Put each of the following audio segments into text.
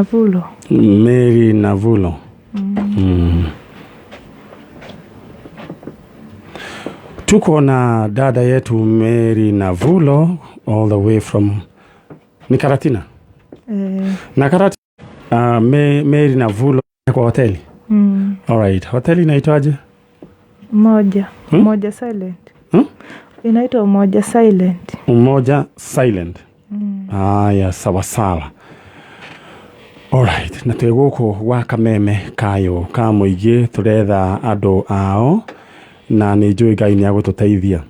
Navulo. Mary Navulo. Tuko na dada yetu Mary Navulo all the way from ni Karatina. Eh, Na Karatina Mary Navulo kwa hoteli. All right. Hoteli inaitwaje? Moja. Hmm? Moja Silent. Hmm? Inaitwa Umoja Silent. Umoja Silent. Haya, sawa sawa. Alright, na twĩ gũkũ gwa kameme kayo ka mũingĩ tũretha andũ ao na nĩ njũĩ Ngai nĩ agũtũteithia.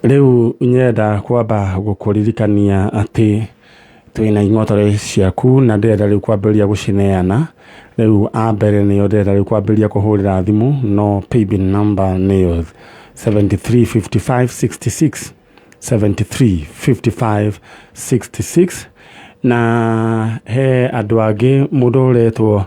Rĩu nyenda kwamba gũkũririkania atĩ twĩna ing'otore ciaku na ndĩrenda rĩu kwambĩrĩria gũcineana. Rĩu a mbere nĩyo ndĩrenda rĩu kwambĩrĩria kũhũrĩra thimũ, no paybill number nĩyo 735566 735566 na he andũ angĩ mũndũ ũretwo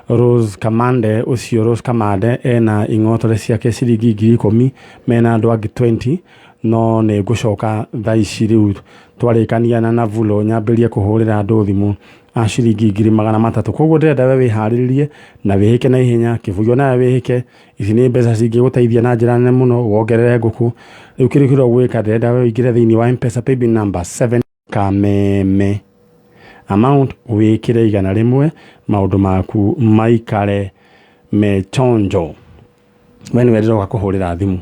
Rose Kamande, ũcio Rose Kamande ena ing'otore ciake ciringi 10,000, mena andũ angĩ 20, no nĩ ngũcoka thaa ici rĩu twarĩkania na Navulo nyambĩrĩrie kũhũrĩra andũ thimũ a ciringi 300,000. Koguo ndĩrenda we wĩharĩrĩrie na wĩhĩke na ihenya kĩbũgio nawe wĩhĩke. Ici nĩ mbeca cingĩgũteithia na njĩra nene mũno wongerere ngũkũ. Rĩu kĩrĩa kĩrĩa ũgwĩka, ndĩrenda we ũingĩre thĩinĩ wa M-Pesa paybill number 7 kameme amount wĩkĩre 100, maũndũ maku maikare mechonjo. We nĩwe ndĩroka kũhũrĩra thimũ.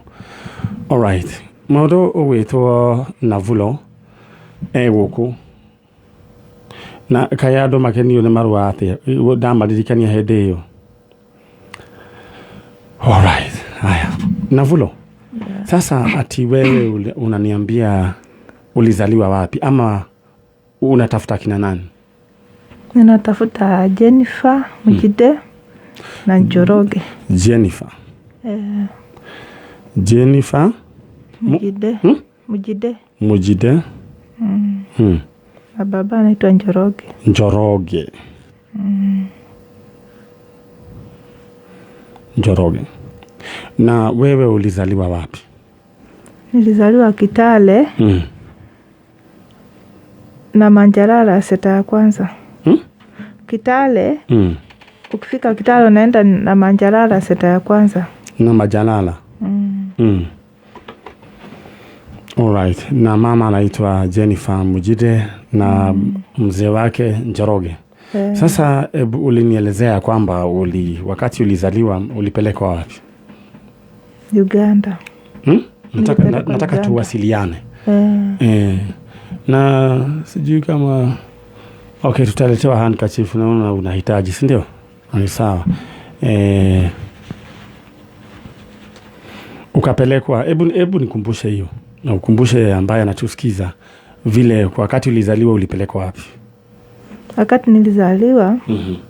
Alright, mũndũ ũgwĩtwo Navulo e gũkũ na kaĩ andũ makenio nĩ marũa atĩa ndamaririkania hĩndĩ ĩyo. Alright, haya Navulo. Sasa ati wewe unaniambia ulizaliwa wapi ama unatafuta kina nani? Ninatafuta Jennifer Mujide na Njoroge. Jennifer. Eh, Jennifer Mujide. Hmm? Mujide. Mujide. Na baba anaitwa Njoroge. Njoroge. Njoroge. Na wewe ulizaliwa wapi? Nilizaliwa Kitale na Manjarara seta ya kwanza. Kitale, ukifika Kitale unaenda na Manjarara seta ya kwanza. Na Majalala. Alright. Na mama anaitwa Jennifer Mujide na mzee wake Njoroge. Eh, Sasa ebu ulinielezea kwamba wakati ulizaliwa ulipelekwa wapi? Uganda. Hmm? Nataka, Nilipelekwa nataka Uganda. tuwasiliane. Eh, Na sijui kama okay, tutaletewa handkerchief, naona unahitaji, si ndio? Ni sawa. Ukapelekwa, hebu nikumbushe hiyo na ukumbushe ambaye anatusikiza vile kwa wakati ulizaliwa ulipelekwa wapi? Wakati nilizaliwa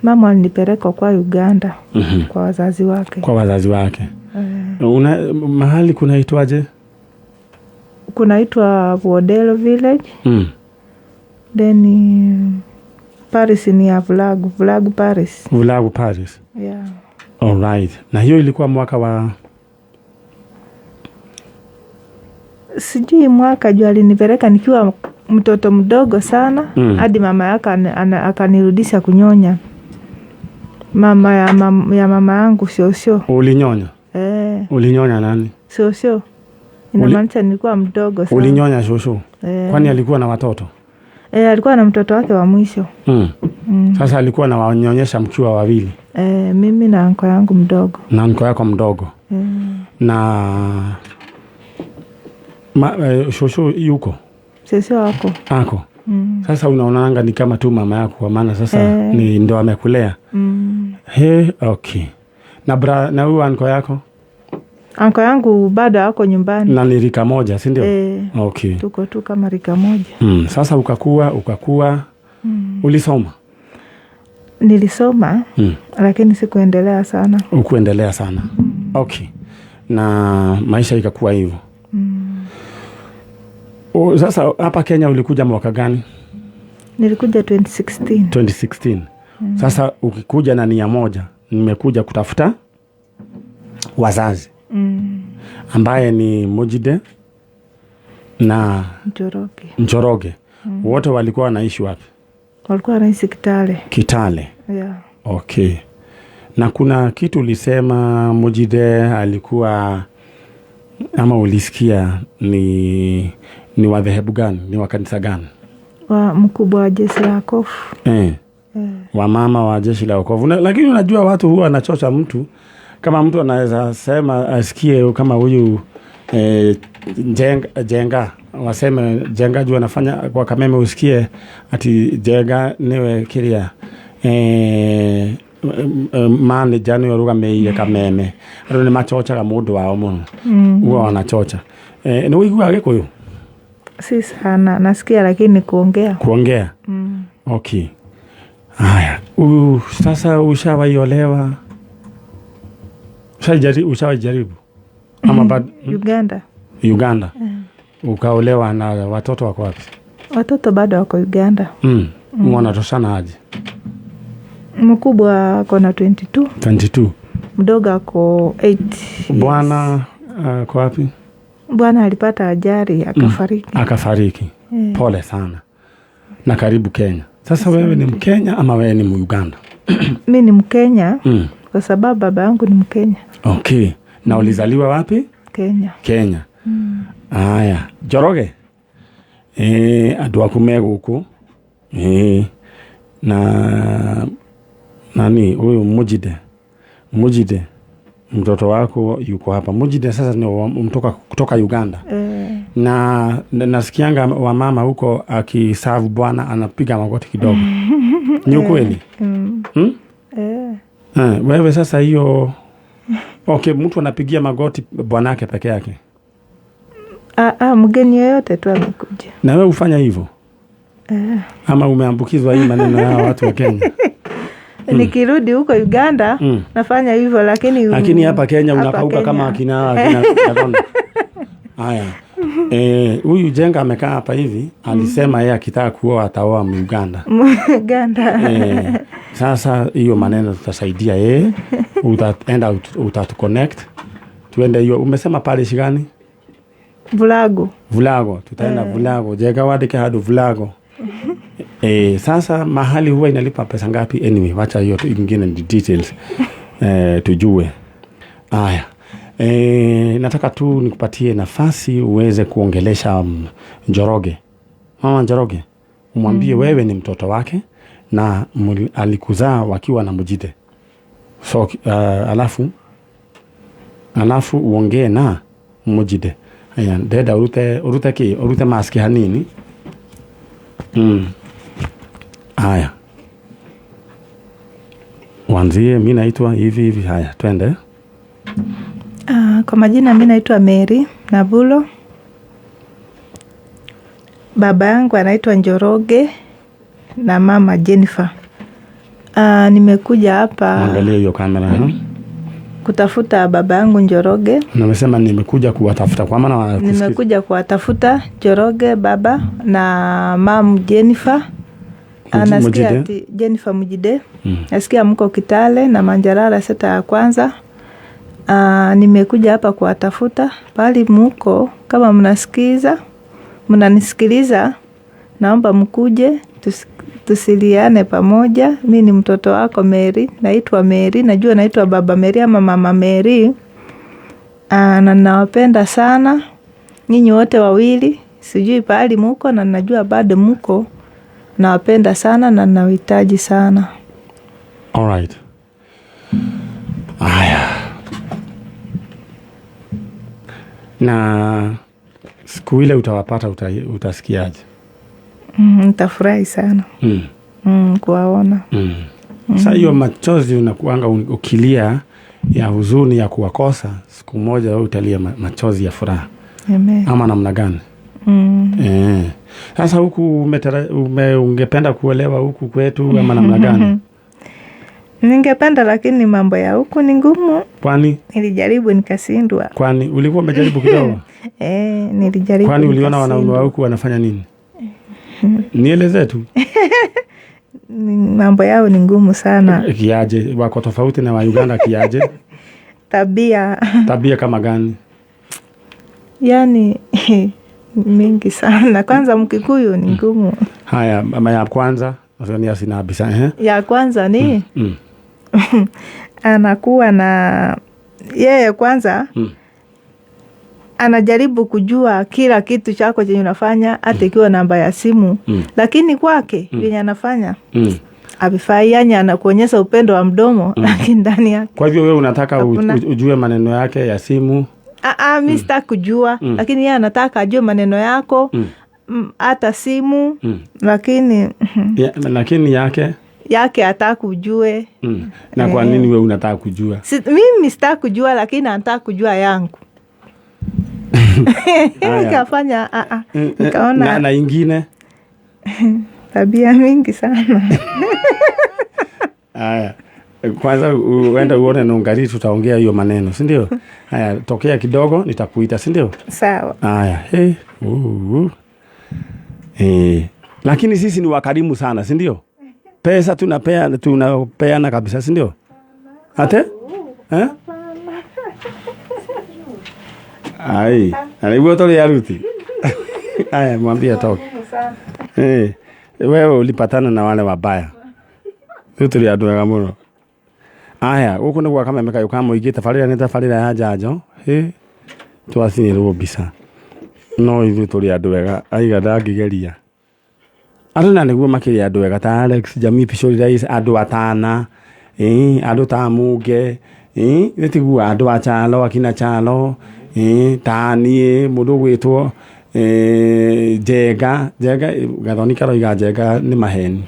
mama alinipeleka kwa Uganda kwa wazazi wake. Kwa wazazi wake. Eh, Mahali kunaitwaje? Kunaitwa Wodelo Village. Then Paris ni ya Vulagu, Vulagu Paris. Vulagu Paris. Yeah. Alright. Na hiyo ilikuwa mwaka wa Sijui mwaka juu alinipeleka nikiwa mtoto mdogo sana hadi mama yake akanirudisha kunyonya. Mama ya mama yangu shosho. Ulinyonya? Eh, Ulinyonya nani? shosho. Inamaanisha nilikuwa mdogo sana. Ulinyonya shosho? Eh. Kwani alikuwa na watoto? Eh, alikuwa na mtoto wake wa mwisho. Sasa alikuwa anawanyonyesha mkiwa wawili? Eh, mimi na anko yangu mdogo. Na anko yako mdogo. Na shosho yuko? Shosho wako. Ako. Sasa unaonanga ni kama tu mama yako kwa maana sasa ni ndo amekulea. He, okay. Na na huyu anko yako? Anko yangu bado ako nyumbani. Na ni rika moja, si ndio? Eh, Okay. tuko tu kama rika moja. Sasa ukakua. Ulisoma? Nilisoma lakini sikuendelea sana. Ukuendelea sana. Okay. Na maisha ikakuwa hivyo. Sasa hapa Kenya ulikuja mwaka gani? Nilikuja 2016. 2016. Sasa ukikuja na nia moja, nimekuja kutafuta wazazi ambaye ni Mujide na Njoroge. Njoroge. Wote walikuwa wanaishi wapi? Walikuwa wanaishi Kitale. Kitale. Yeah. Okay. Na kuna kitu ulisema Mujide alikuwa ama ulisikia ni wa dhehebu gani? Ni wa kanisa gani? Wa mkubwa wa jeshi la wokovu. Eh. Wamama wa jeshi la wokovu. Lakini unajua watu huwa wanachocha mtu, kama mtu anaweza sema asikie kama huyu jenga waseme jenga juu anafanya kwa Kameme, usikie ati jenga niwe kiria manager niwe rugamĩrĩire Kameme, andũ nĩ machochaga mũndũ wao mũno, huwa wanachocha. Nĩ ũiguaga Gĩkũyũ? Si sana nasikia, lakini kuongea. Kuongea. Okay. Haya, sasa ushawahi olewa? Ushawahi jaribu ama bado? Uganda. Uganda. Ukaolewa na watoto wako wapi? Watoto bado wako Uganda. Wanatoshana aje? Mkubwa ako na 22, 22. mdogo ako 8 years. Bwana ako wapi? Bwana alipata ajali akafariki. Akafariki. Pole sana. Na karibu Kenya. Sasa wewe ni Mkenya ama wewe ni Muganda? Mi ni Mkenya kwa sababu baba yangu ni Mkenya. Okay. Na ulizaliwa wapi? Kenya. Kenya. Aya, Njoroge. Andũ aku me gũkũ. Na nani huyu Mujide. Mujide mtoto wako yuko hapa. Mujide sasa ni kutoka Uganda. Na nasikianga wamama huko akiserve bwana anapiga magoti kidogo. Ni ukweli? Hmm? Eh. Wewe sasa hiyo, okay, mtu anapigia magoti bwanake peke yake. Mgeni yoyote tu amekuja. Na wewe ufanya hivyo? Eh. Ama umeambukizwa hii maneno ya watu wa Kenya? Nikirudi huko Uganda nafanya hivyo, lakini Lakini hapa Kenya hapa unakauka Kenya. kama akina Gavana. Haya. Huyu Jenga amekaa hapa hivi, alisema yeye akitaka kuoa ataoa Muganda. Uganda. Sasa hiyo maneno tutasaidia yeye, utaenda utatuconnect. Tuende hiyo, umesema parish gani? Vulago. Vulago, tutaenda Vulago. Jenga wandike hadu Vulago. Sasa mahali huwa inalipa pesa ngapi? Anyway, wacha hiyo ingine ni details. Tujue. Haya. Nataka tu nikupatie nafasi uweze kuongelesha Njoroge. Mama Njoroge, umwambie wewe ni mtoto wake na alikuzaa wakiwa na Mujide. So alafu uongee na Mujide. Haya, deda urute ki, urute maski hanini. Haya. Wanzie, mi naitwa hivi hivi. Haya, twende. Kwa majina mi naitwa Mary Nabulo. Baba yangu anaitwa Njoroge na mama Jennifer. Nimekuja hapa Angalia hiyo kamera. Kutafuta baba yangu Njoroge. Nimesema nimekuja kuwatafuta kwa maana wanakusikiza. Nimekuja kuwatafuta Njoroge baba na mam Jennifer. Nasikia Mujide. ati Jennifer Mujide. Nasikia mko Kitale na Manjarara seta ya kwanza. Nimekuja hapa kuwatafuta pali muko, kama mnasikiza, mnanisikiliza, naomba mkuje tusiliane pamoja. Mi ni mtoto wako Mary, naitwa Mary, najua naitwa baba Mary ama mama Mary. Na nawapenda sana nyinyi wote wawili, sijui pahali muko na najua bado muko. Nawapenda sana na nawahitaji sana. Alright. Haya. Na siku ile utawapata utasikiaje? Nitafurahi sana kuwaona. Sasa hiyo machozi unakuanga ukilia ya huzuni ya kuwakosa, siku moja wewe utalia machozi ya furaha. Amen. Ama namna gani? Sasa huku ungependa kuolewa huku kwetu ama namna gani? Ningependa, lakini mambo ya huku ni ngumu. Kwani Nilijaribu nikashindwa. Kwani ulikuwa umejaribu kidogo? Eh, nilijaribu. Kwani uliona wanaume wa nikashindwa. huku wanafanya nini? Nielezee tu. Mambo yao ni ngumu sana. Kiaje? Wako tofauti na wa Uganda kiaje? Tabia. Tabia kama gani? Yani mingi sana. Kwanza Mkikuyu ni ngumu. Haya, mama ya kwanza Ũcio nĩ acina mbica ehe. Ya kwanza ni anakuwa na yeye kwanza anajaribu kujua kila kitu chako chenye unafanya hata ikiwa namba ya simu lakini kwake vyenye anafanya avifai, yani anakuonyesha upendo wa mdomo lakini ndani yake Kwa hivyo wewe unataka Hakuna. ujue maneno yake ya simu. Mi sitaki kujua lakini yeye anataka ajue maneno yako hata simu lakini Ya, lakini yake yake hataki ujue. Na kwa nini wewe unataka kujua? Mimi sitaki kujua lakini anataka kujua yangu. Haya. Nikafanya nikaona Na ingine tabia mingi sana. Haya, kwanza uende uone Nungari, tutaongea hiyo maneno, si ndio? Haya, tokea kidogo nitakuita, si ndio? Sawa. Haya, hey. Lakini sisi ni wakarimu sana, si ndio? Pesa tunapeana kabisa, si ndio? Ate? Eh? Ai, alikuwa tole aruti. Haya, mwambie atoke. Wewe ulipatana na wale wabaya. Rĩu tũrĩ andũ ega mũno. Aya, gũkũ nĩ gwa Kameme kayũ ka mũingĩ, tabarĩra nĩ tabarĩra ya njanjo. Hĩ, twacinĩrwo mbica. No ithuĩ tũrĩ andũ ega, aiga ndangĩgeria. Andũ na nĩguo makĩrĩ andũ ega ta Alex Jamii Pishori Rais, andũ atana, andũ ta Munge, nĩ tiguo andũ a Chalo, akina Chalo, ta niĩ, mũndũ ũgwĩtwo Njenga, Njenga, Gathoni karoiga Njenga nĩ maheni.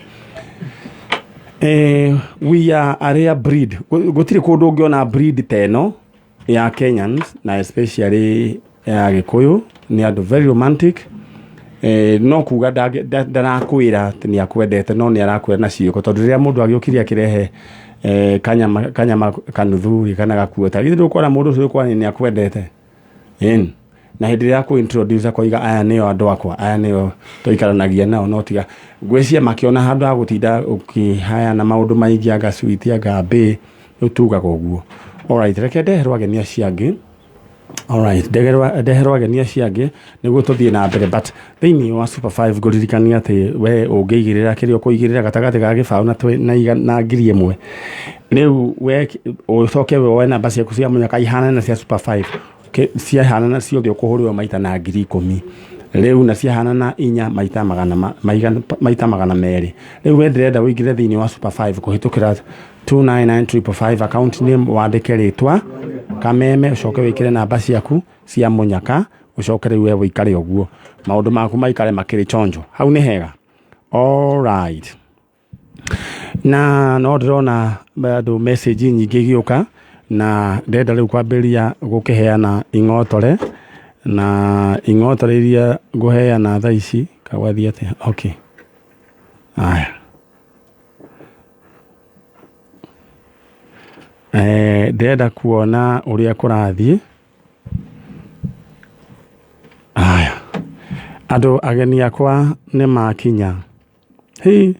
We are a rare breed. Gũtirĩ kũndũ ũngĩona breed ta ĩno ya Kenyans na especially ya Gĩkũyũ. Nĩ andũ very romantic. No kuga ndarakwĩra atĩ nĩ akwendete, no nĩ arakwĩra na ciĩko, tondũ rĩrĩa mũndũ agĩũkire akĩrehe kanyama kanuthu rĩ, kana gakuota, githĩ ndũkuona mũndũ ũcio ũkuona nĩ akwendete? Ĩni. Na hĩndĩ ĩrĩa akũ-introduce akoiga aya nĩo andũ akwa, aya nĩo tũikaranagia nao, no tiga ngwĩciria makĩona handũ ha gũtinda ũkĩhayana maũndũ maingĩ, anga sweet anga mbĩ, rĩu tugaga ũguo. Alright, reke ndeherwo ageni acio angĩ. Alright, ndeherwo ageni acio angĩ nĩguo tũthiĩ na mbere, but thĩinĩ wa Super 5 ngũririkania atĩ we ũngĩigĩrĩra kĩrĩa ũkũigĩrĩra gatagatĩ ga gĩbaũ na 1,000, rĩu we ũcoke woe namba ciaku cia mũnyaka ihanane na cia Super 5, ciahanana ciothe ũkũhũrĩrwo maita na 10,000 rĩu, na ciahanana inya maita magana maita 200. Rĩu we ndĩrenda ũingĩre thĩinĩ wa Super 5 kũhĩtũkĩra 299555, account name wandĩke rĩtwa Kameme, ũcoke wĩkĩre namba ciaku cia mũnyaka, ũcoke rĩu we wĩikare ũguo maũndũ maku maikare makĩrĩ chonjo. Hau nĩ hega. Alright, na no ndĩrona andũ message nyingĩ igĩũka, na ndĩrenda rĩu kwambĩrĩria gũkĩheana ing'otore, na ing'otore iria ngũheana thaa ici kagwathiĩ atĩa? Okay, aya, ndĩrenda kuona ũrĩa kũrathiĩ. Aya, andũ ageni akwa nĩ makinya. Hĩ,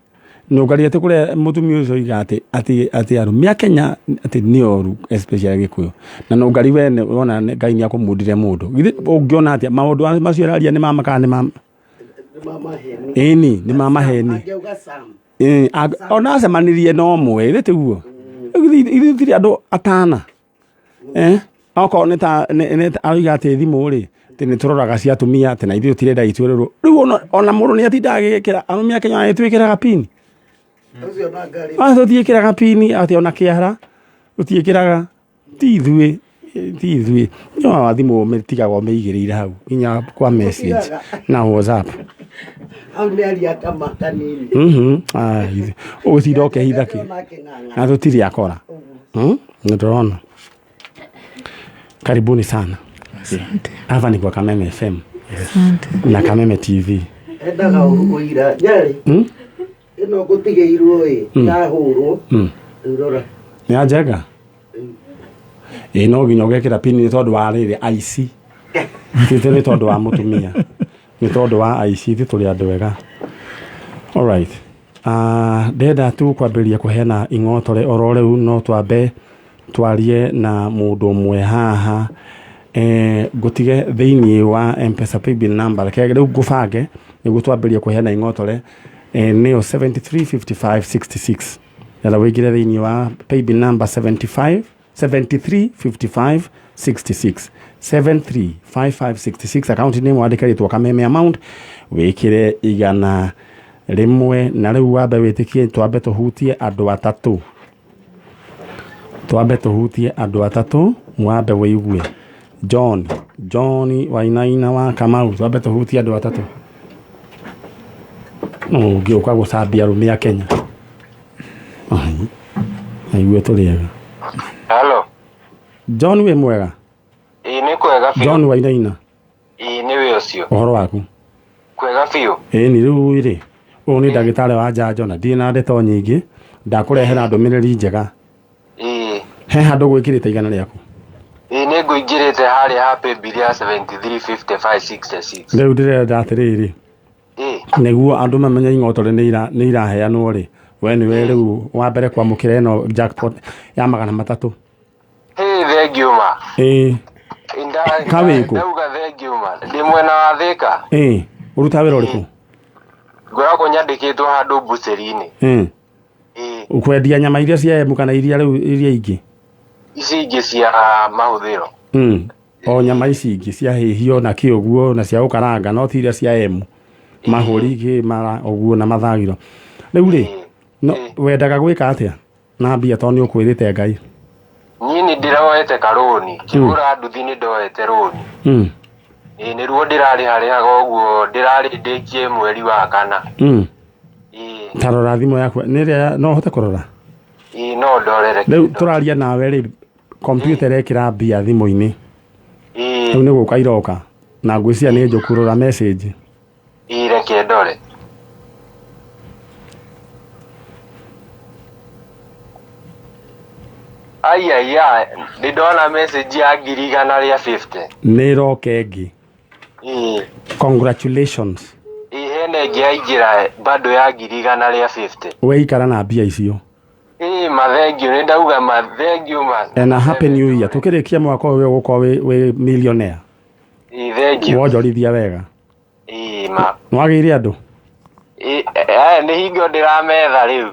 nũngaria atĩ kũrĩa mũtumia ũcio oiga atĩ arũme a Kenya atĩ nĩ oru, especially Gĩkũyũ, na nũngari we wona Ngai nĩ akũmundire mũndũ. Githĩ ũngĩona atĩa maũndũ macio araria nĩ ma kana nĩ ma ĩni nĩ ma maheni? Angĩauga Sam. Ona acemanirie na ũmwe, githĩ tiguo? Ithuĩ tũtirĩ andũ atana, okorwo nĩ ta aroiga atĩ thimũ rĩ, atĩ nĩ tũroraga cia atumia, atĩ na ithuĩ tũtirenda ituĩrĩrwo. Rĩu ona mũndũ nĩ atindaga agĩkĩra, arũme a Kenya nĩ twĩkĩraga pini. Ũcio na ngari. Tũtiĩkĩraga pini, atĩ ona kĩara tũtiĩkĩraga, ti ithuĩ, ti ithuĩ. No wa thimũ ũmĩtigaga ũmĩigĩrĩire hau nginya kwa message na WhatsApp. Hau nĩ aria kama kanini. Ũgũtinda ũkĩhitha kĩ na tũtirĩ akora. Nĩ ndĩrona. Karibuni sana. Asante. Hapa ni kwa Kameme FM Asante. na Kameme TV. Endaga ũira nyarĩ ĩno ngũtigĩirwo ĩ yahũrwo. Rĩu rora. Nĩ anjenga? Ĩ, no nginya ũgekĩra pini nĩ tondũ wa rĩrĩ aici. Ti nĩ tondũ wa mũtumia. Nĩ tondũ wa aici, ithuĩ tũrĩ andũ ega. Alright. Ndĩrenda tu kwambĩrĩria kũheana ing'otore oro rĩu, no twambe twarie na mũndũ ũmwe haha. Ngũtige thĩinĩ wa M-Pesa paybill number, reke rĩu ngũbange nĩguo twambĩrĩrie kũheana ing'otore. Nĩyo 735566. Yala wĩingĩre thĩinĩ wa paybill number 75 735566, 735566, account name wandĩke rĩtwa Kameme, amount wĩkĩre 100. Na rĩu wambe wĩtĩkie, twambe tũhutie andũ atatũ, twambe tũhutie andũ atatũ, wambe wĩigue John, John Wainaina wa Kamau. Twambe tũhutie andũ atatũ. Ũngĩũka gũcambia arũme a Kenya. Ai, aigue tũrĩ ega. Halo. John, wĩ mwega? Ĩĩ, nĩ kwega biũ. John Wainaina. Ĩĩ, nĩwe ũcio. Ũhoro waku? Kwega biũ. Ĩĩ, nĩ rĩu rĩ, ũyũ nĩ ndagĩtarĩ wa njanjo na ndirĩ na ndeto nyingĩ, ndakũrehera ndũmĩrĩri njega. He handũ gwĩkĩrĩte 100 rĩaku? Ĩĩ, nĩ ngũingĩrĩte harĩa ha paybill ya 735566. Rĩu ndĩrenda atĩrĩrĩ, nĩguo andũ mamenye ing'otore nĩ iraheanwo rĩ, we nĩwe rĩu wa mbere kwamũkĩra ĩno jackpot ya 300. Hĩ, thengiũ ma. Kawĩkũ? Ndauga thengiũ ma. Ndĩ mwena wa Thĩka. Ĩĩ, ũrutaga wĩra ũrĩkũ? Ngoragwo nyandĩkĩtwo handũ mbucĩri-inĩ. Ĩĩ. Ũkwendia nyama iria cia emu kana iria rĩu iria ingĩ? Ici ingĩ cia mahũthĩro. O nyama ici ingĩ cia hĩhio na kĩ ũguo na cia gũkaranga, no ti iria cia emu, mahũri kĩ mara ũguo na mathagiro. Rĩu rĩ, no wendaga gwĩka atĩa na mbia, tondũ nĩ ũkwĩrĩte Ngai? Niĩ nĩ ndĩroete karũni. Ngĩgũra nduthi nĩ ndoete rũni. Ĩĩ, nĩruo ndĩrarĩha rĩhaga ũguo, ndĩrarĩ ndĩkie mweri wa kana. Ĩĩ. Ta rora thimũ yaku nĩ ĩrĩa, no ũhote kũrora? Ĩĩ, no ndorere. Rĩu tũraria nawe rĩ, kompiuta ĩrekĩra mbia thimũ-inĩ. Rĩu nĩ gũka iroka na ngwĩciria nĩ njũku. Rora message. Ĩĩ, reke ndore. Aiaiya, nĩ ndona message ya 150,000. Nĩ ĩroka ĩngĩ. Congratulations. Ĩĩ, hena ĩngĩ yaingĩra bado ya 150,000. We ikara na mbia icio. Ĩĩ, mathengiũ, nĩ ndauga mathengiũ ma. And a happy new year. Tũkĩrĩkia mwaka ũyũ, we ũgũkorwo wĩ millionaire. Ĩĩ, thengiũ. Wonjorithia wega. Ĩĩ ma. Nĩwagĩire andũ? Ĩĩ, aya nĩ hingo ndĩrametha rĩu.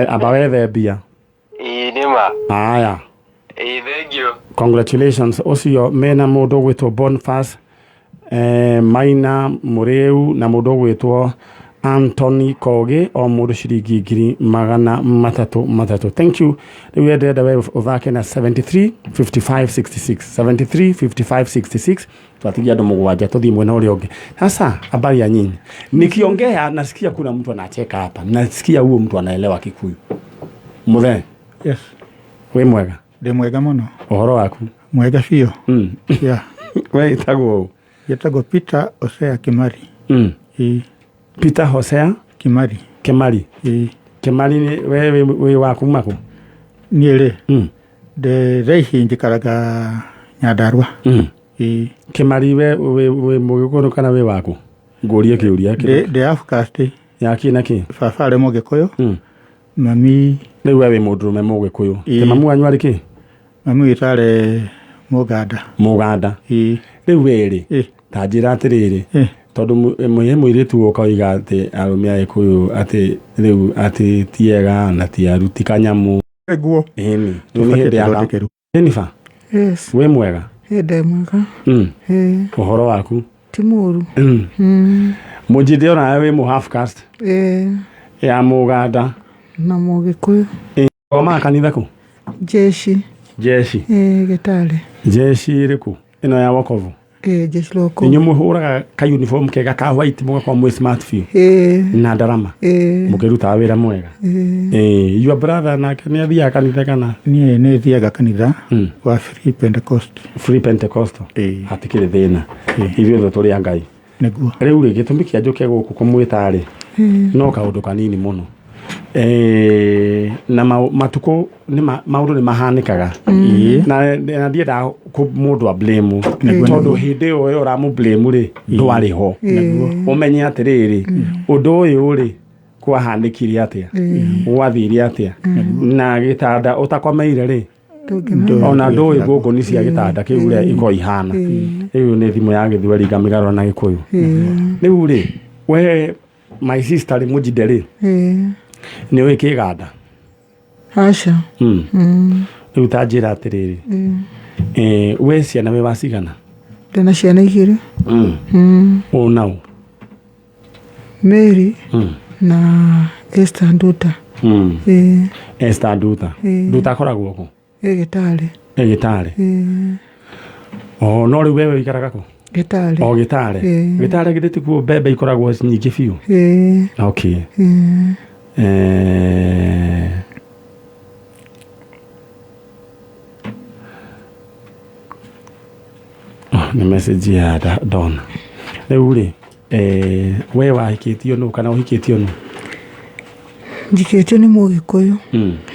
Amba wethe mbia. Ĩĩ, nĩ ma. Aya. Ĩĩ, thengiũ. Congratulations. Ũcio mena mũndũ ũgwĩtwo Boniface Maina Mũrĩu na mũndũ ũgwĩtwo Anthony Kogi, o mũndũ ciringi 300,000 300. Thank you. Rĩu ndĩrenda we ũthake na 73 55 66, 73 55 66. Twatigia andũ mũgwanja, tũthiĩ mwena ũrĩa ũngĩ. Sasa habari ya nyinyi? Nikiongea nasikia kuna mtu anacheka hapa, nasikia huo mtu anaelewa Kikuyu. Mũthee. Yes. Wĩ mwega? Ndĩ mwega mũno. Ũhoro waku? Mwega biũ. Yeah. We ĩtagwo ũ? Gĩtagwo Peter Hosea Kimari. Ĩĩ. Peter Hosea Kimari. Kimari. Ĩĩ. Kimari, we wĩ wa kuma kũ? Niĩ rĩ, ndĩ thaa ici njikaraga Nyandarua. Ĩĩ. Kimari, we wĩ mũgĩkũyũ kana wĩ waku? Ngũrie kĩũria. Ndĩ half caste. Ya kĩ na kĩ? Baba arĩ mũgĩkũyũ. Mami. Rĩu we wĩ mũndũrũme mũgĩkũyũ. Ĩĩ. Mamu wanyu arĩ kĩ? Mami witũ arĩ Mũganda. Mũganda. Ĩĩ. Rĩu we rĩ, ta njĩra atĩrĩrĩ, tondũ he mũirĩtu ũkoiga atĩ arũme a Gĩkũyũ atĩ rĩu atĩ ti ega na ti aruti kanyamũ. Nĩguo. Ĩni rĩu nĩ hĩndĩ ya Tũbatiĩ Jennifer. Yes. Wĩ mwega? Ĩ, ndĩ mwega. Ĩ. Ũhoro waku? Ti mũru. Mũnjinde onawe wĩ mũ half caste Ĩ. ya Mũganda Na mũgĩkũyũ. Thomaga kanitha kũ? Jeshi. Jeshi. Ĩ, Gĩtarĩ. Jeshi ĩrĩkũ, ĩno ya wokovu? Ĩ, jeshi la wokovu. Inyuĩ mũhũraga ka uniform kega ka white, mũgakorwo mwĩ smart biũ na ndarama. Ĩ. Mũkĩrutaga wĩra mwega. Ĩ. Ĩ, your brother nake nĩ athiaga kanitha kana? Niĩ nĩ thiaga kanitha wa Free Pentecost. Free Pentecostal. Hatikĩrĩ thĩna, ithuĩ othe tũrĩ a Ngai. Nĩguo. Rĩu rĩ, gĩtũmi kĩa njũke gũkũ kũmwĩta rĩ, no kaũndũ kanini mũno. Na matukũ nĩ maũndũ nĩ mahanĩkaga na ndiendaga mũndũ a blame, tondũ hĩndĩ ĩyo we ũramũ blame rĩ, ndwarĩ ho. Ũmenye atĩrĩrĩ, ũndũ ũyũ rĩ, kwahanĩkire atĩa, gwathire atĩa, na gĩtanda ũtakomeire rĩ, ona ndũĩ ngũngũni cia gĩtanda kĩu ũrĩa ikorwo ihana. Rĩu nĩ thimũ ya gĩthweri ngamĩgarũra na Gĩkũyũ. Rĩu rĩ, we My sister rĩ, mũnjinde rĩ, Ĩĩ. nĩ ũĩ kĩganda? Aca. Rĩu ta njĩra atĩrĩrĩ, we ciana wĩ wacigana? Ndĩna ciana igĩrĩ. Ũ nau? Mary na Esther Nduta. Ĩĩ. Esther Nduta. Ĩĩ. Nduta akoragwo kũ? Ĩ Gĩtarĩ. Ĩ Gĩtarĩ. Ĩĩ. O no rĩu wewe ũikaraga kũ? Gĩtarĩ. O Gĩtarĩ. Ĩĩ. Gĩtarĩ githĩ tikuo mbembe ikoragwo nyingĩ biũ? Ĩĩ. Okay. Ĩĩ. Oh, nĩ message ya Donna. Rĩu rĩ, we wahikĩtio nũ kana ũhikĩtio nũ? Njikĩtio nĩ Mũgĩkũyũ.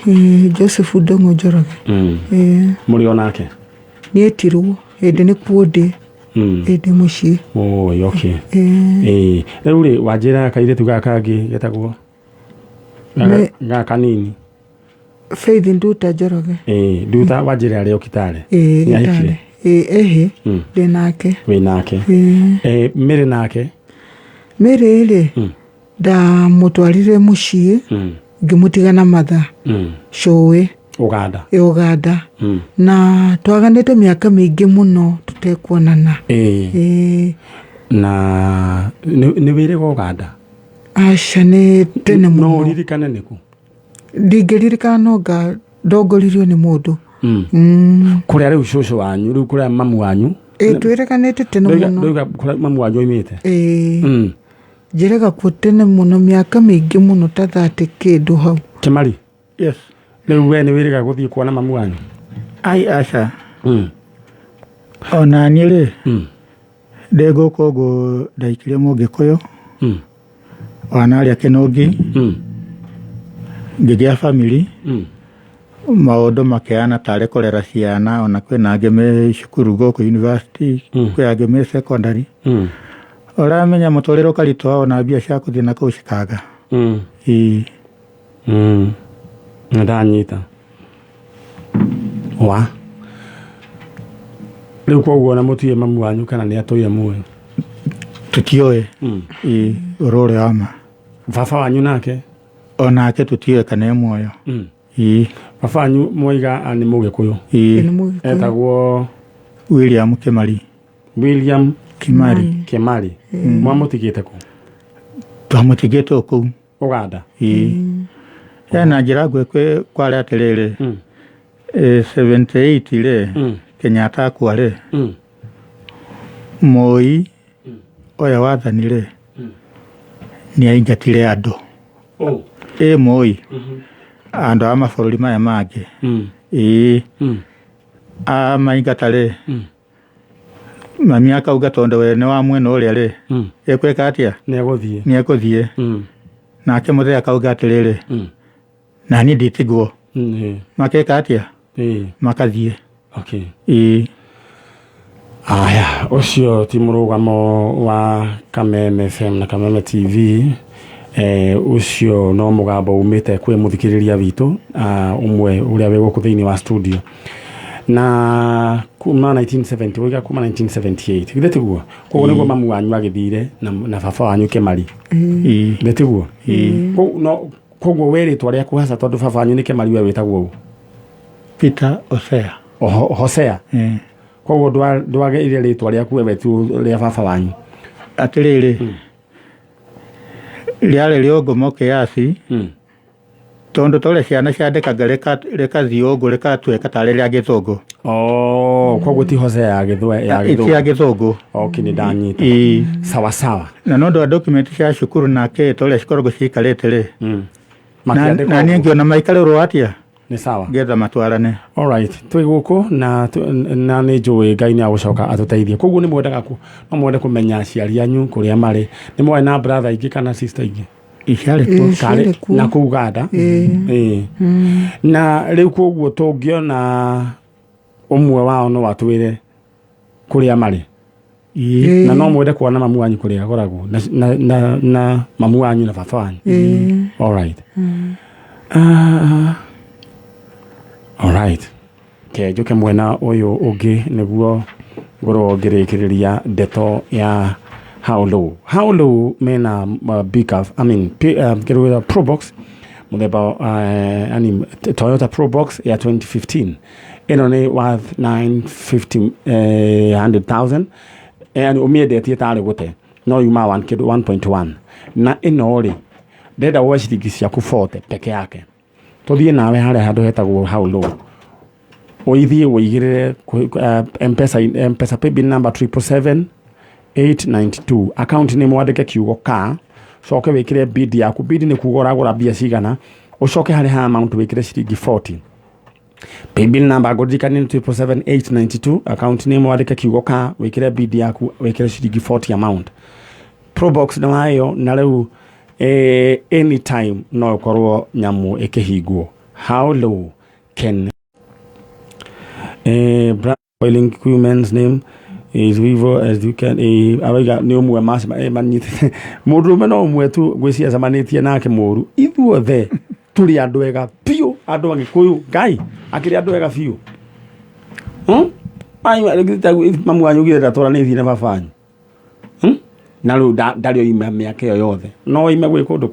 Ĩĩ, Joseph Ndung'u Njoroge. Ĩĩ. Mũrĩ o nake? Nĩetirwo hĩndĩ nĩ kuo ndĩ. Ĩndĩ mũciĩ. Oi, okay. Ĩĩ. Rĩu rĩ, wanjĩra kairĩtu gaka kangĩ getagwo? Gaka kanini. Faith Nduta Njoroge. Ĩĩ, Nduta wanjĩra arĩ o Kitale. Ĩĩ, Nĩ ahikire? Gĩtarĩ. Ĩĩ, ĩhĩ. Ndĩ nake. Wĩ nake. Ĩĩ. Mĩrĩ nake? Mary rĩ, ndamũtwarire mũciĩ, ngĩmũtiga na matha cũĩ. Uganda. Ĩ Uganda. Na twaganĩte mĩaka mĩingĩ mũno tũtekuonana. Ĩĩ. Ĩĩ. Na nĩ wĩrĩga Uganda? Aca, nĩ tene No mũno. ũririkane nĩkũ? Ndingĩririkana, no nga ndongoririo nĩ mũndũ. Kũrĩa rĩu cũcũ wanyu, rĩu kũrĩa mamu wanyu. Ĩ, twĩrĩganĩte tene mũno. Ndoiga kũrĩa mamu wanyu oimĩte. Ĩĩ. Njĩrĩga kuo tene mũno, mĩaka mĩingĩ mũno, ta 30 kĩndũ hau. Kĩmari. Yes. Rĩu we nĩ wĩrĩga gũthiĩ kuona mamu wanyu? Ai, aca. Ona niĩ rĩ, ndĩ gũkũ ũguo ndaikirie Mũgĩkũyũ wanarĩa Kĩnũngi, ngĩgĩa family, maũndũ makeana tarĩ kũrera ciana, ona kwĩna angĩ me cukuru gũkũ university, kwĩ angĩ me secondary. Ũramenya mũtũrĩre ũkaritũha, ona mbia cia kũthiĩ na kũu cikaga. Ĩĩ. Ndanyita wa rĩu koguo na mũtiĩ mamu wanyu kana nĩ atũire muoyo? Tũtiũĩ. Ĩĩ, ũhoro ũrĩa wa ma. Baba wanyu nake? Onake tũtiũĩ kana e muoyo. Ĩĩ. Baba wanyu mwaiga nĩ Mũgĩkũyũ? Ĩĩ. Nĩ Mũgĩkũyũ. Etagwo? William Kĩmari. William Kĩmari. Kĩmari. Mwamũtigĩte kũ? Twamũtigĩte o kũu. Uganda? Ĩĩ. Hena njĩra nguhĩ kwarĩ atĩrĩrĩ, 78 rĩ, Kenyatta akua rĩ, Moi oya wathani rĩ, nĩ aingatire andũ. Ĩ Moi, andũ a mabũrũri maya mangĩ. Ĩĩ. Amaingata rĩ, mami akauga tondũ we nĩ wa mwena ũrĩa rĩ, ekwĩka atĩa? Nĩ egũthiĩ. Nĩ egũthiĩ. Nake mũthee akauga atĩrĩrĩ, na niĩ nditigwo. Makeka atĩa? Makathiĩ. Okay. Ĩĩ. Aya, ũcio ti mũrũgamo wa Kameme FM na Kameme TV. Ũcio no mũgambo umĩte kwĩ mũthikĩrĩria witũ ũmwe ũrĩa wĩ gũkũ thĩinĩ wa studio. Na kuma 1970, wĩga kuma 1978, githĩ tiguo? Koguo nĩguo mamu wanyu agĩthire na baba wanyu Kĩmari. Ĩĩ. Githĩ tiguo? No koguo we rĩtwa rĩaku haca, tondũ baba wanyu nĩ Kĩmari, we wĩtagwo ũ? Peter Hosea. Hosea. Koguo ndwagĩire rĩtwa rĩaku wewe tu rĩa baba wanyu. Atĩrĩrĩ, rĩarĩ rĩũngũmo kĩasi, tondũ tore ciana ciandĩkaga rĩkathiĩ ũguo rĩgatuĩka tarĩ rĩa gĩthũngũ. Oh, koguo ti Hosea ya gĩthwe ya Ti ya gĩthũngũ. gĩthũngũ. Okay, nĩ ndanyita. Ĩĩ. Sawa sawa. Na no ũndũ wa document cia cukuru nake torĩa cikoragwo ciikarĩte rĩ, na Makĩandĩka na niĩ ũguo. ngĩona maikarĩrwo atĩa Nĩ sawa. ngetha matwarane. Alright, twĩ gũkũ na nĩ njũĩ Ngai nĩ agũcoka atũteithie. Koguo nĩ mwendaga no mwende kũmenya aciari anyu kũrĩa marĩ. Nĩ mwarĩ na brother ingĩ kana sister ingĩ? Ciarĩ kuo. Ĩĩ, ciarĩ kuo. Na kũu Uganda. Ĩĩ. Ĩĩ. Na rĩu koguo tũngĩona ũmwe wao no atwĩre kũrĩa marĩ. Ĩĩ. Na no mwende kuona mamu wanyu kũrĩa akoragwo na mamu wanyu na baba wanyu. Ĩĩ. Alright. Alright. Ke njũke mwena ũyũ ũngĩ nĩguo ngorwo ngĩrĩkĩrĩria ndeto ya How low, how low mena big, I mean, kĩrĩa Probox mũthemba, yani Toyota Probox ya 2015. Ĩno nĩ worth 950 100,000, yani ũmĩendetie tarĩ gũte no yuma 1 kĩndũ 1.1. Na ĩno rĩ, ndĩrenda woe ciringi ciaku 40 peke yake, tũthiĩ nawe harĩa handũ hetagwo How Low, ũithiĩ ũigĩrĩre Mpesa paybill number 777 892, account nĩ mwandĩke kiugo ka, coke wĩkĩre bid yaku. Bid nĩ kuga ũragũra mbia cigana. Ũcoke harĩ ha amount wĩkĩre ciringi 40. Paybill number ngũririkanie nĩ 777 892, account name wandĩke kiugo ka, wĩkĩre bid yaku, wĩkĩre ciringi 40 amount. Probox nĩ wayo na rĩu anytime no ĩkorwo nyamũ ĩkĩhingwo. How low can oiling women's name is Vivo as you can aroiga nĩ ũmwe manyitĩte mũndũrũme no ũmwe tu ngwĩciria acemanĩtie nake mũru. Ithuothe tũrĩ andũ ega biũ, andũ a Gĩkũyũ. Ngai akĩrĩ andũ ega biũ. Mamu wanyu ugire ndatwaranĩtie na baba wanyu. Na rĩu ndarĩ oima mĩaka ĩyo yothe no oime gwĩ kũndũ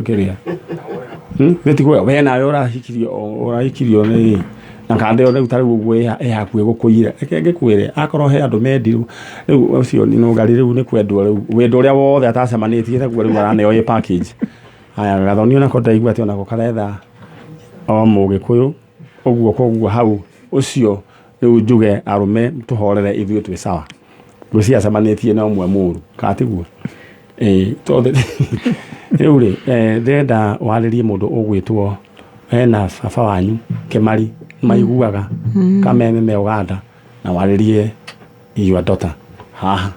kĩrĩa. Gĩti we nawe ũrahikirio nĩ na kanda ĩyo rĩu ta rĩu ũguo ĩ hakuhĩ gũkũira. Reke ngĩkwĩre, akorwo he andũ mendirwo rĩu, ũcio nĩ ngari rĩu nĩ kwendwo rĩu wendo ũrĩa wothe atacemanĩtie naguo rĩu araneo ĩ package. Haya, gathoni onako ndaigua atĩ onako karetha o mũgĩkũyũ ũguo, koguo hau ũcio rĩu njuge arũme tũhorere, ithuĩ twĩ sawa. Ngwĩciria acemanĩtie na ũmwe mũru katiguo ĩĩ tondũ rĩu rĩ ndĩrenda warĩrie mũndũ ũgwĩtwo hena baba wanyu Kĩmari maiguaga kameme me Uganda, na warĩrie your daughter haha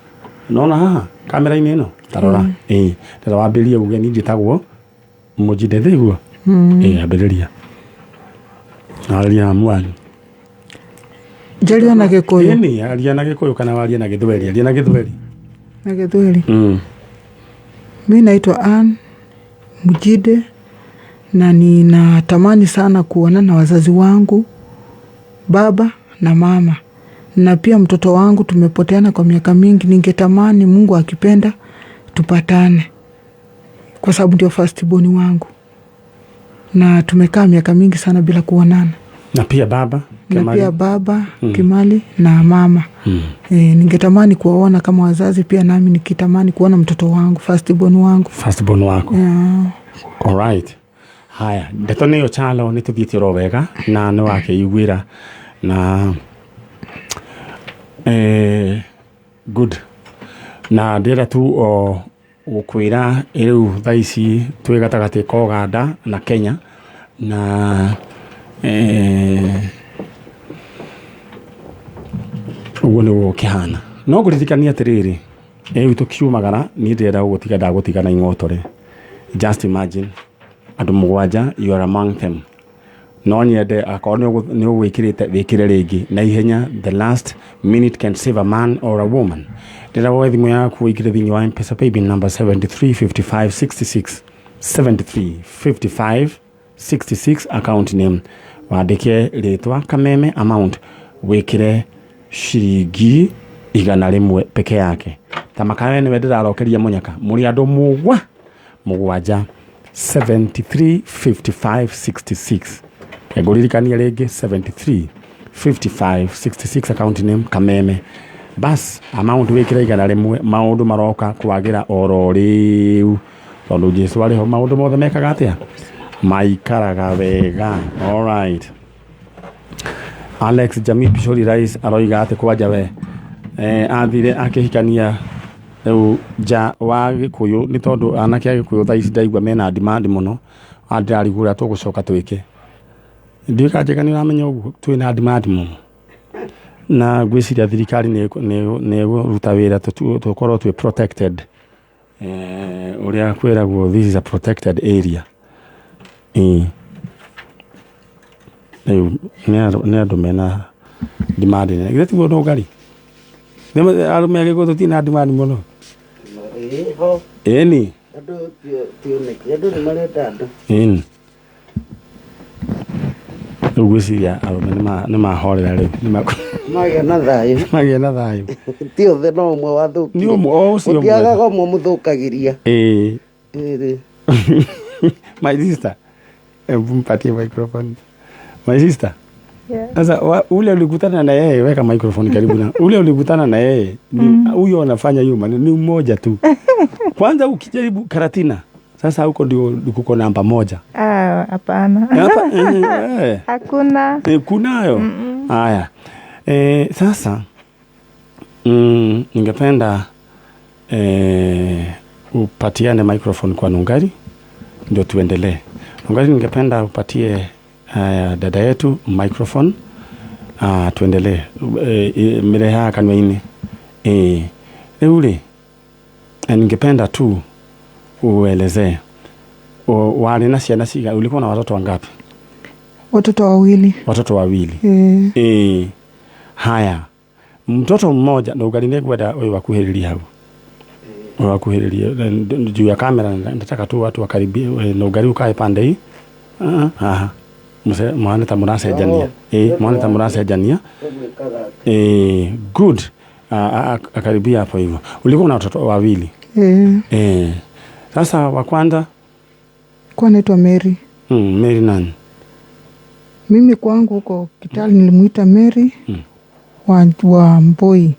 nona haha kamera-inĩ ĩno tarora. Ĩĩ, ndĩrenda wambĩrĩrie uge niĩ njĩtagwo Mũnjinde thĩguo. Ĩĩ, ambĩrĩria warĩrie na mamu wanyu. Njarie na Gĩkũyũ? Ĩni, aria na Gĩkũyũ kana warie na Gĩthweri, aria na Gĩthweri. Na Gĩthweri. Mi naitwa Ann Mujide na ninatamani sana kuona na wazazi wangu, baba na mama, na pia mtoto wangu tumepoteana kwa miaka mingi. Ningetamani Mungu akipenda tupatane, kwa sababu ndio first born wangu na tumekaa miaka mingi sana bila kuonana. Na pia baba Na Kemari. pia baba Kimali na mama. Ningetamani kuwaona kama wazazi, pia nami nikitamani kuona mtoto wangu, first born wangu. First born wako. Yeah. Alright, haya, ndeto nĩyo Chalo, nĩ tũthiĩte oro wega na nĩ wakĩiguĩra na good. Na ndĩrenda tu o gũkwĩra rĩu thaa ici twĩ gatagatĩ ka Uganda na Kenya na ũguo nĩguo gũkĩhana. No ngũririkania atĩrĩrĩ, rĩu tũkiumagara, niĩ ndĩrenda gũgũtiga, ndagũtiga na ing'otore. Just imagine andũ mũgwanja, you are among them. No nyende akorwo nĩ ũgwĩkĩrĩte, wĩkĩre rĩngĩ na ihenya. The last minute can save a man or a woman. Ndĩrenda woe thimũ yaku, ũingĩre thĩinĩ wa Mpesa paybill number 735566, 735566, account name wandĩke rĩtwa Kameme, amount wĩkĩre ciringi 100 peke yake. Ta makawe nĩwe ndĩrarokeria mũnyaka, mũrĩ andũ mũgwanja. 735566, ngũririkania rĩngĩ, 735566, account name Kameme, bas amount wĩkĩre 100. Maũndũ maroka kwagĩra oro rĩu tondũ Jesu arĩ ho, maũndũ mothe mekaga atĩa? Maikaraga wega. Alright, Alex Jamii Pishori Rais aroiga atĩ kwanja we athire akĩhikania rĩu nja wa Gĩkũyũ, nĩ tondũ anake a Gĩkũyũ thaa ici ndaigua mena demand mũno. Andĩrarigwo ũrĩa tũgũcoka twĩke. Ndiũĩ kana njega nĩ ũramenya ũguo twĩna demand mũno, na ngwĩciria thirikari nĩ ĩgũruta wĩra tũkorwo twĩ protected, ũrĩa kwĩragwo this is a protected area. Ĩĩ, rĩu nĩ andũ mena demand nene. Githĩ tiguo ndũngari arũme a Gĩkũyũ tũtirĩ na demand mũno? Ĩĩ ho. Ĩni. Andũ tioneki, andũ nĩ marenda andũ. Ĩni, rĩu ngwĩciria arũme nĩ mahorera rĩu. Magĩa na thayũ. Magĩe na thayũ. Ti othe, no ũmwe wathũkire. Nĩ ũmwe, o ũcio ũmwe. Gũtiagaga ũmwe mũthũkagĩria. Ĩĩ. Ĩrĩ. My sister, hebu mpatie microphone. My sister. Yeah. Sasa ule ulikutana na yeye, weka microphone karibu na ule ulikutana na yeye ni huyo anafanya hiyo maneno ni mmoja tu. Kwanza ukijaribu Karatina, sasa huko ndio kuko namba moja. Ah, hapana. Hapa Hakuna. Kunayo. Haya. Sasa ningependa upatiane microphone kwa Nungari ndio tuendelee. Nungari, ningependa upatie dada yetu microphone, tuendelee. Mireha kanwa-inĩ. Rĩu rĩ, ningependa tu uelezee warĩ na ciana cigana, ulikuwa na watoto wangapi? Watoto wawili. Watoto wawili. Eh. Haya, mtoto mmoja Nungari, nĩngwenda ũyũ wakuhĩrĩria hau, ũyũ wakuhĩrĩria juu ya kamera, nataka tu watu wakaribie. Nungari, ukae pande hii. Ah, aha, muhane ta mũracenjania. Muhane ta mũracenjania. Ũgwĩkaga atĩa? Good. Akaribia hapo hivyo. Ulikuwa na watoto wawili? Eh. Sasa wa kwanza? Kwa naitwa Mary. Mary nani? Mimi kwangu huko Kitale nilimuita Mary wa Mboi.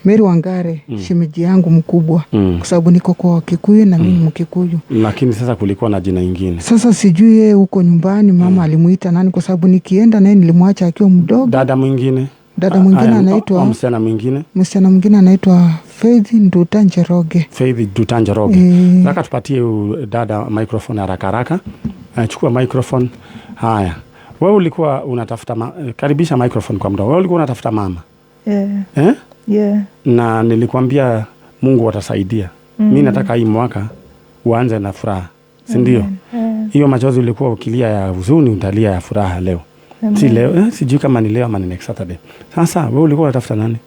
Mary Wangare, shemeji yangu mkubwa, kwa sababu niko kwa Kikuyu na mimi Mkikuyu. Lakini sasa kulikuwa na jina ingine. Sasa sijui yeye huko nyumbani mama alimuita nani, kwa sababu nikienda naye nilimwacha akiwa mdogo. Dada mwingine? Dada mwingine anaitwa msichana mwingine? Msichana mwingine anaitwa Faith Nduta Njoroge. Faith Nduta Njoroge. Nataka tupatie huyu dada microphone haraka haraka. Chukua microphone. Haya. Wewe ulikuwa unatafuta karibisha microphone kwa muda. Wewe ulikuwa unatafuta mama. Yeah. Eh? Yeah. Na nilikwambia Mungu atasaidia. Mimi nataka hii mwaka uanze na furaha. Si ndio? Yeah. Hiyo machozi ulikuwa ukilia ya huzuni, utalia ya furaha leo. Amen. Si leo, sijui kama ni leo ama ni next Saturday. Sasa wewe ulikuwa unatafuta nani?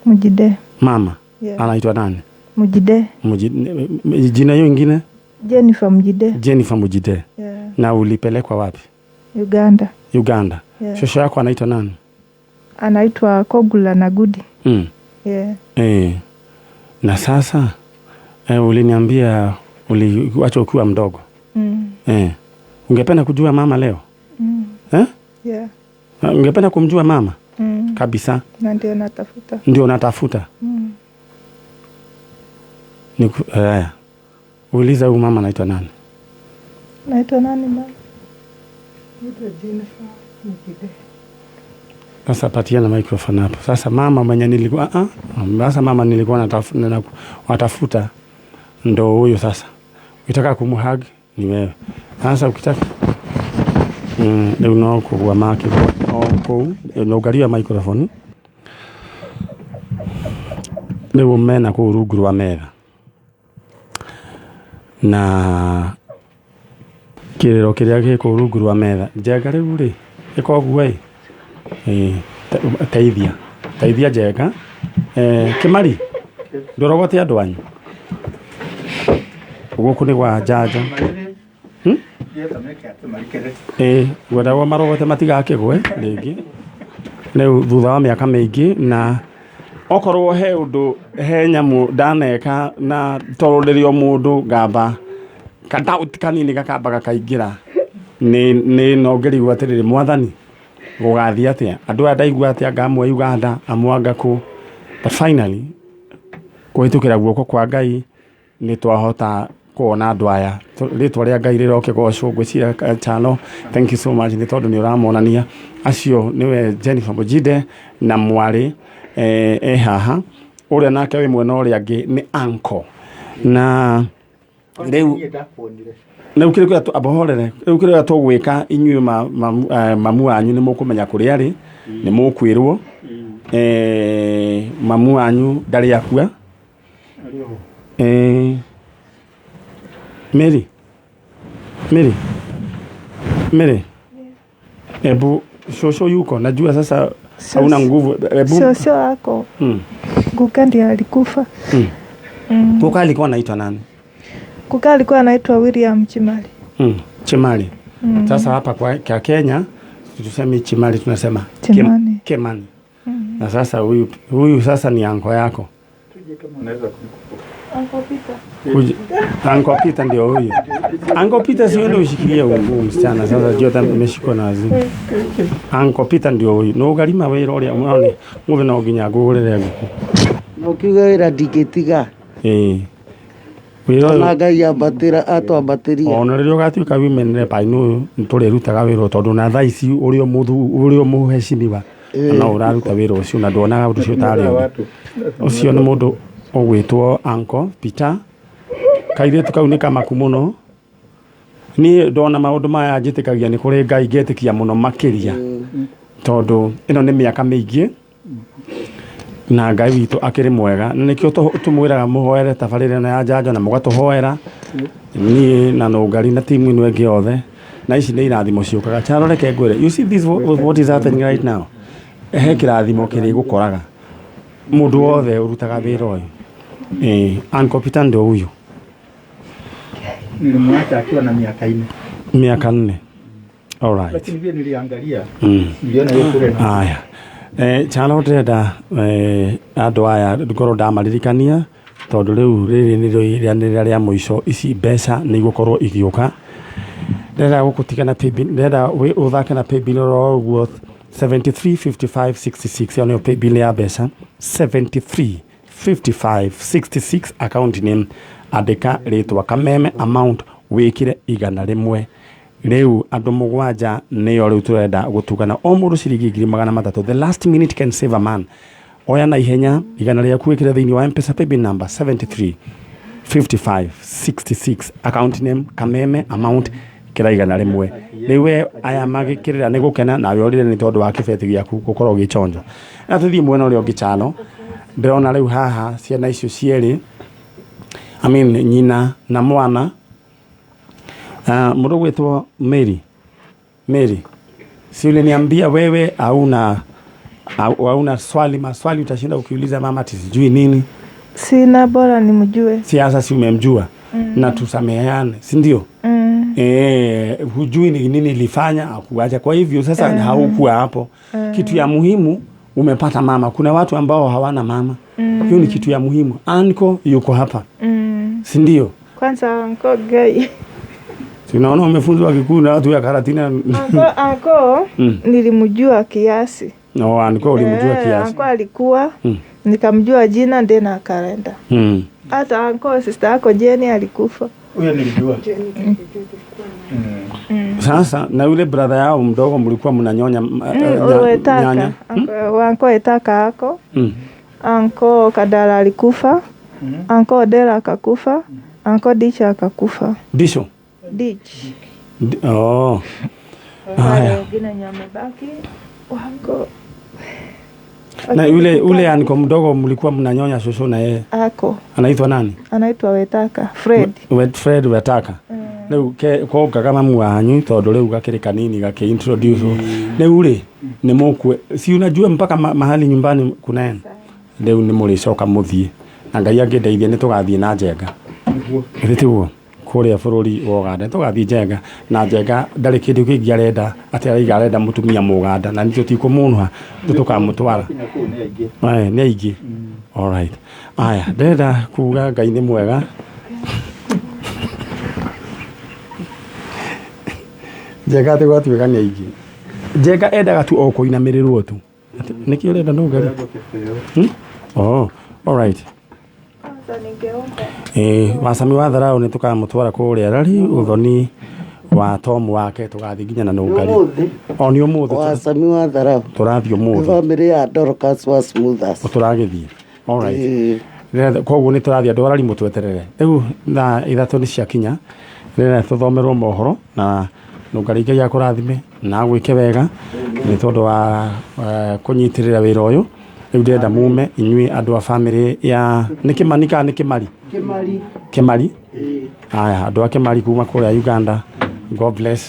Mujide. Mama. Yeah. Anaitwa nani? Mujide. Jina hiyo ingine? Jennifer Mujide. Jennifer Mujide. Yeah. Na ulipelekwa wapi? Uganda. Uganda. Yeah. Shosho yako anaitwa nani? Anaitwa Kogula Nagudi. Yeah. Na sasa uliniambia uliacha ukiwa mdogo. Ungependa kujua mama leo? Eh? Yeah. Ungependa kumjua mama? Kabisa. Na ndio natafuta. Ndio natafuta. Uliza huyu mama anaitwa nani? Naitwa nani mama? Naitwa Jennifer Mujide. Sasa patiana microphone hapo. Sasa mama mwenye nilikuwa sasa mama nilikuwa natafuta ndo huyo sasa. Ukitaka kumhug ni wewe. Sasa ukitaka rĩu no kũgua makĩgwa o kũu no microphone rĩu mena kũu rungu rwa metha na kĩrĩro kĩrĩa gĩ kũu rungu rwa metha Njenga rĩu rĩ ĩka ũguo ĩ teithia teithia Njenga. Kĩmari, ndũrogote andũ anyu gũkũ nĩ gwa njanja. Ngwendaga marogote matigakĩgwe rĩngĩ rĩu thutha wa mĩaka mĩingĩ, na okorwo he ũndũ he nyamũ ndaneka na tondũ ndĩrĩ o mũndũ ngamba kadoubt kanini gakamba gakaingĩra nĩ no ngĩrigwo atĩrĩrĩ, Mwathani, gũgathiĩ atĩa andũ aya ndaigua atĩa ngamwe Uganda amwe anga kũ, but finally kũhĩtũkĩra guoko kwa Ngai nĩ twahota kuona andũ aya. Rĩtwa rĩa Ngai rĩrokĩgocwo. Ngwĩciria Chano, thank you so much nĩ tondũ nĩ ũramonania acio nĩwe Jennifer Mujide na mwarĩ e haha ũrĩa nake wĩ mwena ũrĩa angĩ nĩ uncle na rĩu rĩu kĩrĩa abohorere rĩu kĩrĩa tũgwĩka inyuĩ mamu wanyu nĩ mũkũmenya kũrĩa arĩ, nĩ mũkwĩrwo mamu wanyu ndarĩ akua. Mary, Mary, Mary, ebu shosho yuko, najua sasa hauna nguvu. Ebu Shosho ako. Guka ndiye alikufa. Guka alikuwa anaitwa nani? Guka alikuwa anaitwa William Chimali. Chimali. Sasa hapa kwa Kenya tuseme Chimali, tunasema Chimani. Kemani. Na sasa huyu sasa ni anko yako. Uncle Peter ndio huyu. Uncle Peter, si ndio ushikilie huyu msichana sasa jota imeshikwa na wazimu. Uncle Peter ndio huyu. No galima wĩra ũrĩa unaone ng'ombe no nginya ngũgũrĩre ngũkũ. No kiuga wĩra ndingĩtiga. Ĩĩ. Wĩra ũyũ Ona Ngai ambatĩra atwambatĩria. Ona rĩrĩa ũgatuĩka women rep I know nĩtũrĩrutaga wĩra tondũ na thaa ici ũrĩa ũrĩa mũhecimiwa no ũraruta wĩra ũcio na nduonaga ũndũ ũcio tarĩ ũndũ. Ũcio nĩ mũndũ ũgwĩtwo Uncle Peter. Kairĩtu kau nĩ kamaku mũno. Niĩ ndona maũndũ maya njĩtĩkagia nĩ kũrĩ Ngai ngetĩkia mũno makĩria tondũ ĩno nĩ mĩaka mĩingĩ na Ngai witũ akĩrĩ mwega na nĩkĩo tũmwĩraga mũhoere tabarĩra ĩno ya njanjo na mũgatũhoera niĩ na Nũngari na timu ĩno ĩngĩ yothe na ici nĩ irathimo ciũkaga. Charo, reke ngwĩre, you see this what is happening right now, he kĩrathimo kĩrĩgũkoraga mũndũ wothe ũrutaga wĩra ũyũ. Uncle Peter ndio huyu. Nilimwacha akiwa na miaka 4. Miaka 4. All right. Lakini vile niliangalia niliona yuko kule na Aya. Chalo ndĩrenda andũ aya ngorwo ndamaririkania tondũ rĩu rĩrĩ nĩrĩo rĩanĩrĩra rĩa mũico, ici mbeca nĩ igũkorwo igĩũka. Ndĩrenda gũgũtiga na paybill, ndĩrenda ũthake na paybill oro ũguo 735566, ĩyo nĩyo paybill ya mbeca 735566, account name andĩka rĩtwa Kameme, amount wĩkĩre 100. Rĩu andũ 7 nĩo rĩu tũrenda gũtugana o mũndũ ciringi 300,000. The last minute can save a man. Oya na ihenya 100 rĩaku wĩkĩre thĩinĩ wa M-Pesa paybill number 735566, account name Kameme, amount kĩra 100. Rĩu we aya magĩkĩrĩra nĩ gũkena nawe ũrĩre nĩ tondũ wa kĩbeti gĩaku gũkorwo gĩchonjo. Na tũthiĩ mwena ũrĩa ũngĩ Chalo, ndĩrona rĩu haha ciana icio cierĩ, I mean nyina na mwana. Mũndũ gwĩtwo Mary. Mary, si uliniambia wewe hauna swali, maswali utashinda ukiuliza mama ati sijui nini. Sina, bora nimjue. Siasa si umemjua na tusameheane, si ndio? Hujui ni nini ilifanya akuacha. Kwa hivyo sasa haukuwa hapo. Kitu ya muhimu umepata mama. Kuna watu ambao hawana mama. Hiyo ni kitu ya muhimu. Anko yuko hapa. Si ndio? Kwanza anko gay. Si unaona umefunzwa Kikuyu na watu ya Karatina. Anko nilimjua kiasi. No, anko ulimjua kiasi. Anko alikuwa nikamjua jina ndena akarenda. Hata anko sister yako Jenny alikufa. Huyo nilijua. Sasa na yule brother yao mdogo mlikuwa mnanyonya nyanya. Anko etaka ako. Anko Kadala alikufa. Anko Odera akakufa. Anko Dicha akakufa. Disho? Dich. Oh. Haya. Wengine wamebaki. Wanko. Na yule anko mdogo mlikuwa mnanyonya shosho na yeye. Ako. Anaitwa nani? Anaitwa Wetaka, Fred. Fred Wetaka. Rĩu konga kama mwanyu tondu rĩu gakĩrĩ kanini gakĩ introduce. Rĩu rĩ nĩ mũkue si unajua mpaka mahali nyumbani kunaenda. Rĩu nĩ mũrĩcoka mũthiĩ. Na Ngai angĩndeithia nĩ tũgathiĩ na Njenga. Nĩguo. Tiguo kũrĩa bũrũri wa Uganda tũgathiĩ Njenga na Njenga ndarĩ kĩndũ kĩngĩ arenda atĩ araiga arenda mũtumia Mũganda na nitũ tikũmũnũha tũkamũtwara. Nĩ aingĩ. All right. Aya, ndĩrenda kuga Ngai nĩ mwega. Njenga atĩ gwatuĩka nĩ aingĩ. Njenga endaga tu o kũinamĩrĩrwo tu. Nĩkĩ ũrenda Nũngari? Oh, all right. Wacami wa tharau nĩ tũkamũtwara kũrĩa rari ũthoni wa Tom wake tũgathiĩ nginya na Nũngari. O nĩ ũmũthĩ. Wacami wa tharau. Tũrathiĩ ũmũthĩ. Family ya Dorcas wa Smoothers. Tũragĩthiĩ. All right. Koguo nĩ tũrathiĩ andũ arari mũtweterere. Rĩu thaa 3 nĩ ciakinya. Rĩrĩa tũthomerwo mohoro na Nũngari Ngai akũrathime na agwĩke wega nĩ tondũ wa kũnyitĩrĩra wĩra ũyũ. Rĩu ndĩrenda mume inyuĩ andũ a family ya nĩ Kĩmani kana nĩ Kĩmari? Kĩmari. Kĩmari. Aya, andũ a Kĩmari kuma kũrĩa Uganda. God bless.